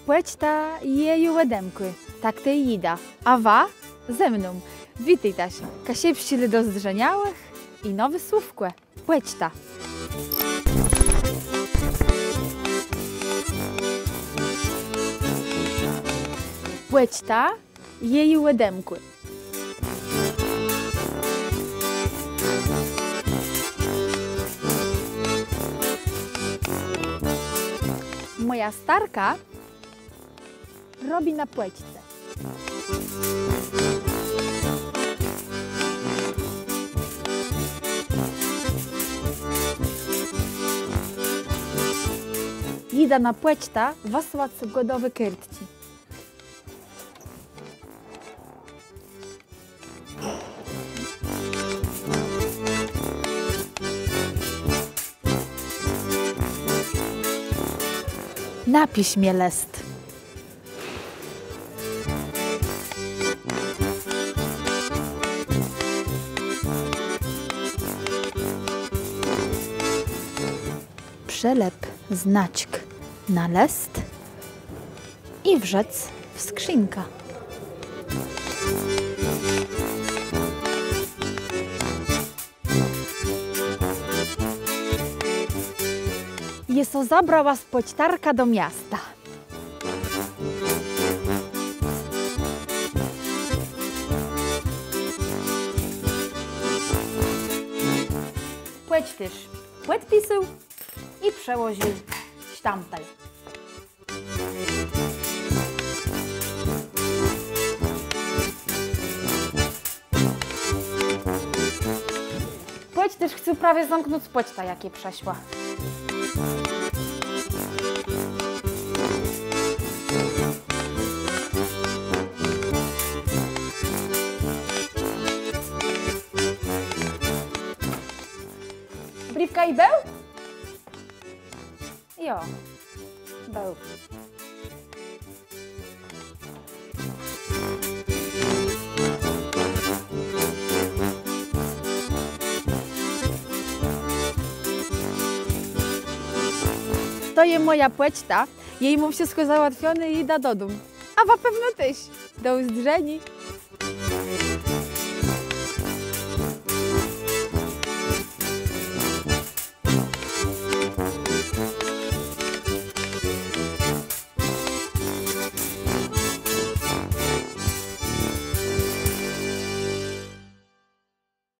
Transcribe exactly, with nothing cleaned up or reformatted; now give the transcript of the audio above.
Pòczta je ju òdemkłô, tak tej jidã. A wa ze mną. Witôjtaż. Kaszëbsczi dlô dozdrzeniałëch i nowé słówkò. Pòczta. Pòczta je ju òdemkłô. Mòja starka robi na pòczce. Jidã na pòcztã wësłac gòdowé kôrtczi. Napisz mie lëst. Przëlep znaczk na lëst i wrzëc w skrzinkã. Jô so zabrała z pòcztôrkã do miasta. Pòcztôrz pòdpisôł i przëłożił sztãpel. Pòcztôrz chcôł prawie zamknąc pòcztã, jak jô przëszła. Brifka i béł? Jo, béł. To je mòja pòczta. Jô ju móm wszëtkò załatwioné i jidã dodóm. A wa pewno téż. Do ùzdrzeniô.